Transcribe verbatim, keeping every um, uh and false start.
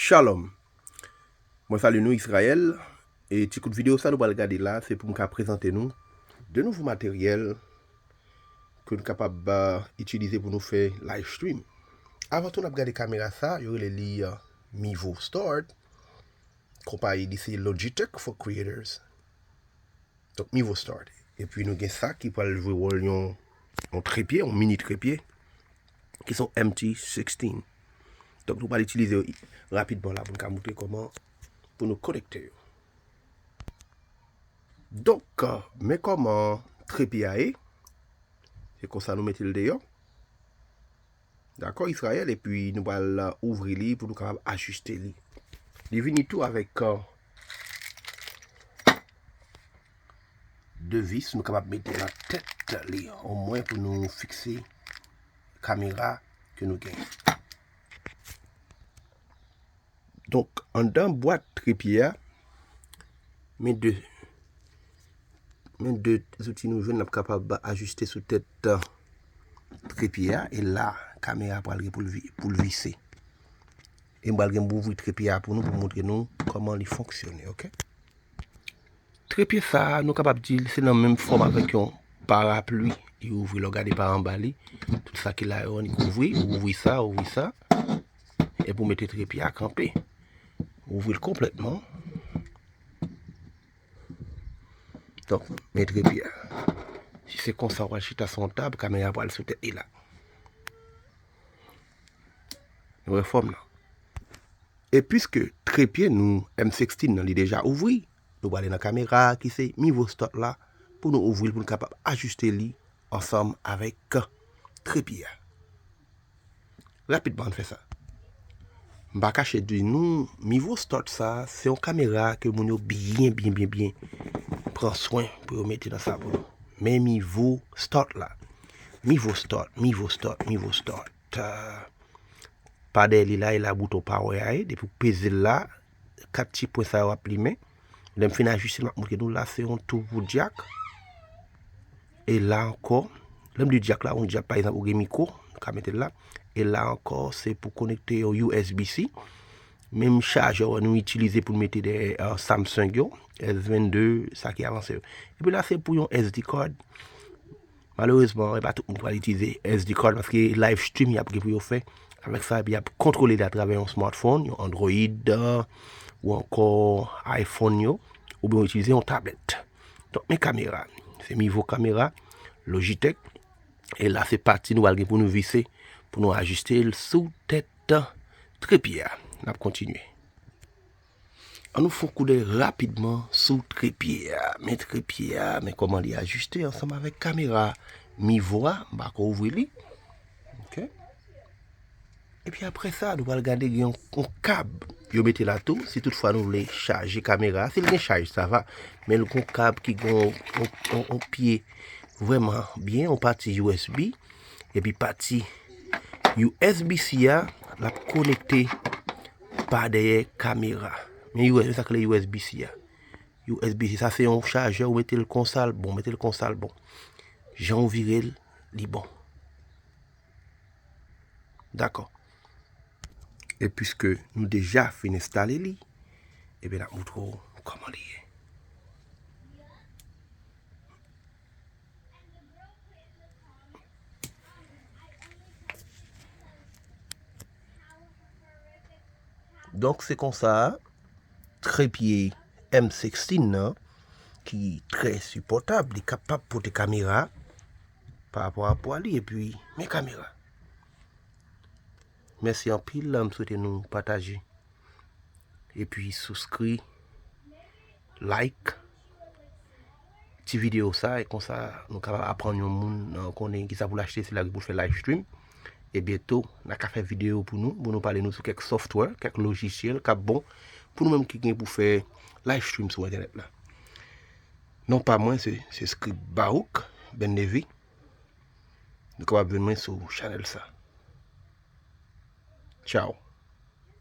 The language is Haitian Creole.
Shalom. Mwen salye nou Izrayèl. E ti kout videyo sa nou pral gade la, se pou m ka prezante nou de nouvo materyèl ke nou kapab uh, itilize pou nou fè live stream. Avan tou n ap gade kamera sa, yo rele li uh, Mevo Start. Konpayi li se Logitech for Creators. Donk Mevo Start. Epi nou gen sa ki pral jwe wòl yon, yon trepye, yon mini trepye, ki se yon M T sixteen. Donk nou pral itilize yo rapidman la pou n ka montre kòman pou nou konekte yo. Donk, men kòman trepye a ye. Se konsa nou mete l deyò. Dakò, Izrayèl, epi nou pral ouvri li pou nou kapab ajiste li. Li vini tou avèk uh, de vis nou kapab mete nan tèt li, omwen pou nou fikse kamera ke nou genyen. Donk, anndan bwat trepye a, men de, men de zouti nou jwenn n ap kapab ajiste sou tèt uh, trepye a, e la, kamera pral gen pou l vi- pou l vise. E m pral gen pou ouvri trepye a pou nou, pou montre nou kòman li fonksyone, oke? Trepye sa a, nou kapab di l se nan menm fòm avèk yon parapli. Li ouvri, lè w gade pa anba li, tout sa ki la yo, li kouvri, ou ouvri sa, ouvri sa, epi w mete trepye a kanpe. Ouvri l konplètman. Donk, men trepye a. Si se konsa w al chita sou yon tab, kamera pral sou tèt li la. Nou wè fòm nan. E piske trepye nou M sixteen nan li deja ouvri, nou prale nan kamera a ki se Mevo Start la pou nou ouvri l pou nou kapab ajiste li ansanm avèk trepye a. Rapidman, ann fè sa. M pa kache di nou, Mevo Start sa, se yon kamera ke moun yo byen, byen, byen, byen pran swen pou yo mete nan sa pou nou. Men Mevo Start la. Mevo Start, Mevo Start, Mevo Start. Pa dèyè li la, e la bouton power a ye. Depi w peze l la, kat ti pwen sa yo ap limen. Lè m fin ajiste l, m ap montre nou la, se yon tou pou dyak. E la ankò, lè m di dyak la, yon dyak, pa egzanp, ou gen mikwo, ou ka mete l la. E la ankò, se pou konekte yon U S B C. Menm chajè nou itilize pou n mete dèyè uh, Samsung yo, S vennde, sa ki avanse yo. Epi la, se pou yon S D card. Malerezman, e pa tout moun ki pral itilize S D card paske live stream y ap gen pou yo fè avèk sa, epi y ap kontwole li atravè yon smartphone, yon Android, ou ankò iPhone yo, oubyen yo itilize yon tablèt. Donk, men kamera. Se Mevo kamera, Logitech. E la, se pati nou pral gen pou nou vise, pou nou ajiste l sou tèt trepye a. N ap kontinye. Ann nou fè yon koudèy rapidman sou trepye a. Men trepye a, men kòman li ajiste ansanm avèk kamera Mevo a. M pako ouvri li. Oke. Epi apre sa, nou pral gade gen yon, yon kab yo mete la tou. Si toutfwa nou vle chaje kamera a, si l gen chaj, sa va. Men l gen yon kab ki gen yon, yon, yon, yon pye vrèman byen, yon pati U S B. Epi pati U S B C a, l ap konekte pa dèyè kamera. Men U S B, sa k rele U S B C a. U S B C, sa se yon chajè, ou mete l konsa l bon, mete l konsa l bon. Jan w vire l, li bon. Dakò. E piske nou deja fin enstale li, ebyen n ap montre w kòman li ye. Donk, se konsa, trepye M sixteen nan, ki trè sipòtab, li kapab pote kamera pa rapò a pwa li, epi men kamera. Mèsi anpil, m swete nou pataje. Epi souskri, like ti videyo sa, e konsa nou kapab aprann yon moun, euh, konnen kisa pou l achte, si l ap gen pou l fè live stream. E byento, n a ka fè videyo pou nou, pou nou pale nou sou kèk software, kèk lojisyèl k ap bon pou nou menm ki gen pou fè live stream sou entènèt la. Non pa mwen, se, se Script Baruch Ben Levi. Nou kapab jwenn mwen sou chanèl sa. Tchao.